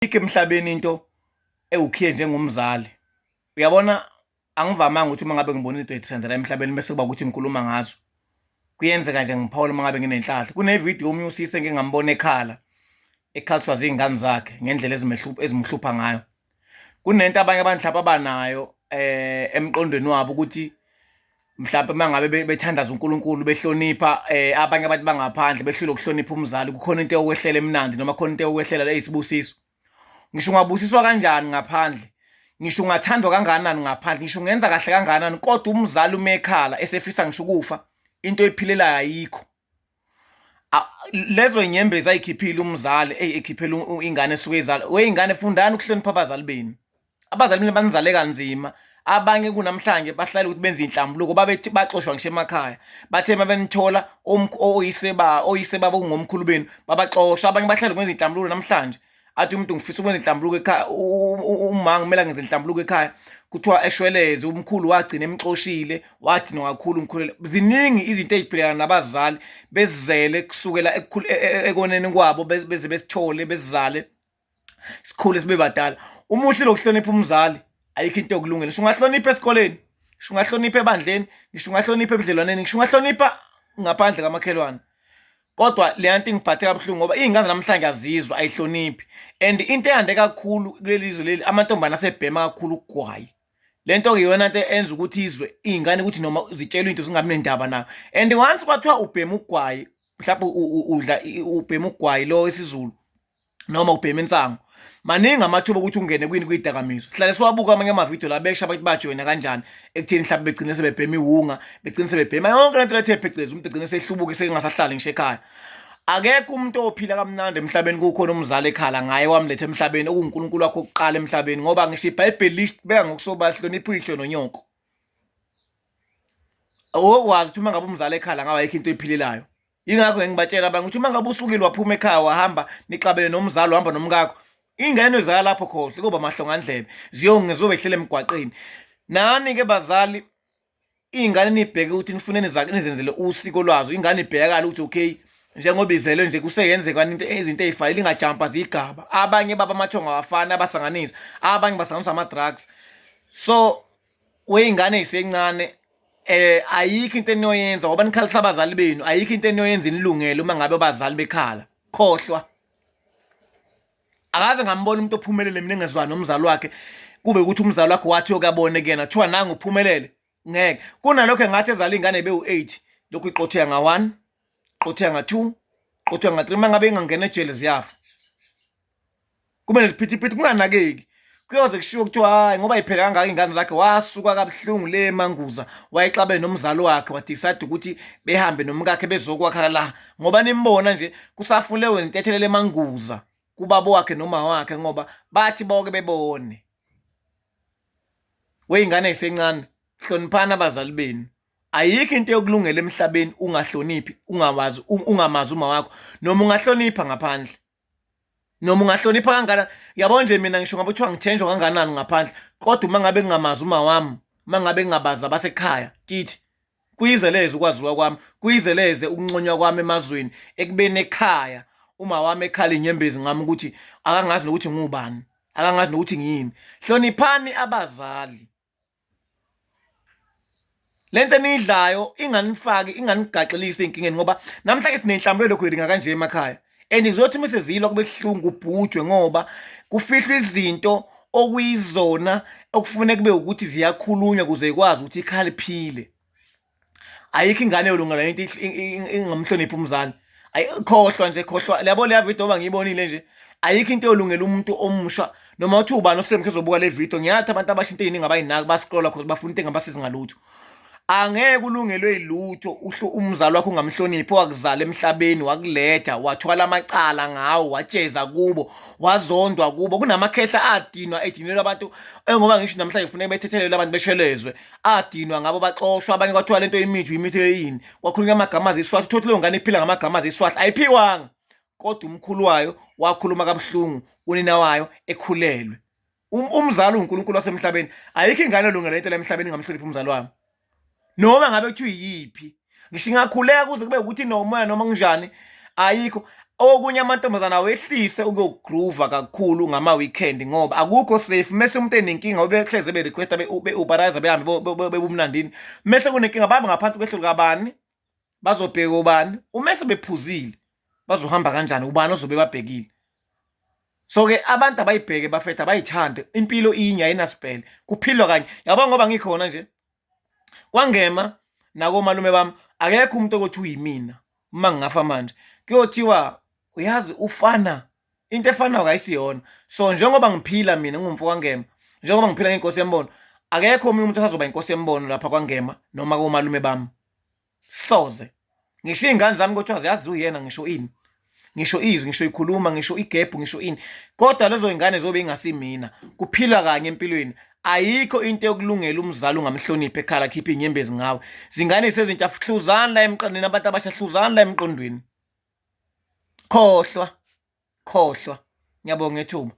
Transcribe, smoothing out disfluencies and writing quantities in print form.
Ayikho emhlabeni into ewukhiye njengomzali. Uyabona angivamanga ukuthi uma ngabe ngibona izinto ezithandela emhlabeni bese kuba ukuthi ngikhuluma ngazo. Kuyenzeka nje ngiphawule uma ngabe nginenhlanhla. Kune-video omunye usisi engike ngambona ekhala, ekhaliswa ziy'ngane zakhe ngendlela ezimhlupha ngayo. Kunento abanye abantu mhlawumbe abanayo emqondweni wabo ukuthi mhlawumbe uma ngabe bethandaza uNkulunkulu behlonipha abanye abantu bangaphandle behlulwe ukuhlonipha umzali kukhona into eyokwehlela emnandi noma khona into eyokwehlela eyisibusiso. Ngisho ungabusiswa kanjani ngaphandle, ngisho ungathandwa kangakanani ngaphandle, ngisho ungenza kahle kangakanani kodwa umzali uma ekhala esefisa ngisho ukufa into oyiphilelayo ayikho. Lezo y'nyembezi ayikhiphile umzali eyi ekhiphela ingane esuke izala. Wey'ngane fundani ukuhlonipha abazali benu. Abazali benu banizale kanzima. Abanye kunamhlanje bahlale ukuthi benze inhlambuluko babethi baxoshwa ngisho emakhaya. Bathe uma benithola oyise ba oyise babo kungomkhulu benu babaxosha. Abanye bahlale ukwenza inhlambuluko namhlanje. Athi umuntu ngifisa ukwenza inhlambuluko ekhaya uma ngimele ngenze inhlambuluko ekhaya kuthiwa eshweleze umkhulu wagcina emxoshile wadinwa kakhulu ngikhulele. Ziningi izinto ezibhekana nabazali bezizele kusukela e, e, ekoneni kwabo beze besithole besizale sikhule sibe badala. Uma uhlulwa ukuhlonipha umzali ayikho into yokulungela. Ngisho ungahlonipha esikoleni, ngisho ungahlonipha ebandleni, ngisho ungahlonipha ebudlelwaneni, ngisho ungahlonipha ngaphandle kamakhelwane. Kodwa leya nto ingiphathe kabuhlungu ngoba iy'ngane namhlanje azizwa ayihloniphi and into eyande kakhulu kuleli zwe leli amantombane asebhema kakhulu ugwayi. Le nto-ke iyona nto enza ukuthi izwe iy'ngane ukuthi noma zitshelwe into zingabi nendaba nayo and once kwathiwa ubhema ugwayi mhlawumbe udla ubhema ugwayi lo wesiZulu noma ubhema insangu maningi amathuba okuthi ungene kwini kwidakamizwa sihlale siwabuka amanye amavidiyo la besha abantu bajoyina kanjani ekutheni mhlawumbe begcine sebebhema iwunga begcine sebebhema yonke lento lethe phecelezi umuntu egcine sehlubuke sengasahlali ngisho ekhaya akekho umuntu ophila kamnandi emhlabeni kukhona umzali ekhala ngaye wamletha emhlabeni okuNkulunkulu wakho okuqala emhlabeni ngoba ngisho iBhayibheli libeka ngokusobala hlonipha uyihlo nonyoko owokwazi ukuthi uma ngabe umzali ekhala ngabe ayikho into ephilelayo Yingakho ngibatshela abanye ukuthi uma ngabe usukile waphuma ekhaya wahamba nixabene nomzali uhamba nomkakho ingane ezala lapho khohle kuba mahlongandlebe ziyonge zobehlela emgwaqeni. Nani-ke bazali iy'ngane nibheke ukuthi nifune nizenzele usiko lwazo ingane ibhekakala ukuthi okay njengoba izelwe nje kuseyenzeka into izinto ey'fanele ingajampa ziyigaba abanye baba amathongo awafani abasanganisa abanye basanganisa ama-drugs so wey'ngane ey'sencane eh ayikho into eniyoyenza ngoba nikhalisa abazali benu ayikho into eniyoyenza inilungele uma ngabe abazali bekhala khohlwa akaze ngambona umuntu ophumelele mina engezwani nomzali wakhe kube ukuthi umzali wakhe wathi uyokabone kuyena kuthiwa nangu uphumelele ngeke kunalokho engathi ezala ingane bewu-8 lokhu iqotheka nga-1 qotheka nga-2 qotheka nga-3 uma ngabe ingangena ejele ziyafa kube neliphithiphithi kunganakeki kuyoze kushiwo kuthiwa hayi ngoba iphela kangaka iy'ngane zakhe wasuka kabuhlungu le manguza wayexabene nomzali wakhe wadecide ukuthi behambe nomkakhe bezokwakha la ngoba nimbona nje kusafulewe nentethelelo emanguza kubaba wakhe noma wakhe ngoba bathi bonke bebone wey'ngane ey'sencane hloniphani abazali benu ayikho into yokulungela emhlabeni ungahloniphi ungawazi ungamazi uma wakho noma ungahlonipha ngaphandle noma ungahlonipha kangakanani yabo nje mina ngisho ngabe kuthiwa ngithenjwa kangakanani ngaphandle kodwa uma ngabe ngingamazi uma wami uma ngabe ngingabazi abasekhaya kithi kuyizeleze ukwaziwa kwami kuyizeleze ukunconywa kwami emazweni ekubeni ekhaya uma wami ekhala inyembezi ngami ukuthi akangazi nokuthi ngubani akangazi nokuthi ngiyini hloniphani abazali lento eniyidlayo inganifaki inganigaxelisi ey'nkingeni ngoba namhlanje sinenhlambulo lokhu iringa kanje emakhaya and kuzothi uma sezilwa kube buhlungu kubhujwe ngoba kufihlwa izinto okuyizona okufuneka kube ukuthi ziyakhulunywa kuze ikwazi ukuthi ikhaya liphile ayikho ingane yolungela into ingamhloniphi umzali ayikhohlwa nje khohlwa yabo leya video ngoba ngiyibonile nje ayikho into yolungela umuntu omusha noma uthi ubani osemkhe ezobuka le video ngiyathi abantu abasha into eyiningi abayinaki bascrolla cause bafuna into engabasizi ngalutho angeke ulungelwe yilutho uhlu umzali wakho ungamhloniphi owakuzala emhlabeni wakuletha wathwala amacala ngawo watsheza kubo wazondwa kubo kunamakhehla adinwa edinelwa abantu engoba ngisho namhlanje kufuneka bethethelelwe abantu beshelezwe adinwa ngabo baxoshwa abanye kwathiwa lento imithi imithi yini kwakhulunywa amagama aziswahla uthole leyo ngane iphila ngamagama aziswahla ayiphiwanga kodwa umkhulu wayo wakhuluma kabuhlungu unina wayo ekhulelwe um, umzali uNkulunkulu wasemhlabeni ayikho ingane elungela into emhlabeni ingamhloniphi umzali wayo noma ngabe kuthiwa iyiphi ngisho ingakhuleka kuze kube ukuthi nomoya noma kunjani ayikho Okunye amantombazane awehlise ukuyogroova kakhulu ngama-weekend ngoba akukho safe mese umuntu enenkinga ubehleze be-requesta be-uberize behambe bebumnandini mese kunenkinga bahambe ngaphansi kwehlo likabani bazobheka ubani umese bephuzile bazohamba kanjani ubani ozobe babhekile. So-ke abantu abayibheke bafethu abayithande impilo inye ayinasibhele kuphilwa kanye yabo ngoba ngikhona nje kwangema nakomalume bami akekho umuntu okothi uyimina uma ngingafa manje kuyothiwa uyazi ufana into efanayo kayisiyona so njengoba ngiphila mina ngingumfo kwangema njengoba ngiphila ngenkosi yembono akekho omunye umuntu osazoba inkosi yembono lapha kwangema noma komalume bami soze ngisho iy'ngane zami kuthiwa ziyazi uyena ngisho ini ngisho izwi ngisho ikhuluma ngisho igebhu ngisho ini kodwa lezo y'ngane zobe ingasimina kuphilwa kanye empilweni ayikho into yokulungela umzali ungamhloniphi ekhala khipha iy'nyembezi ngawe zingane sezintsha hluzani la emqondweni abantu abasha hluzani la emqondweni khohlwa khohlwa ngiyabonga ethuba.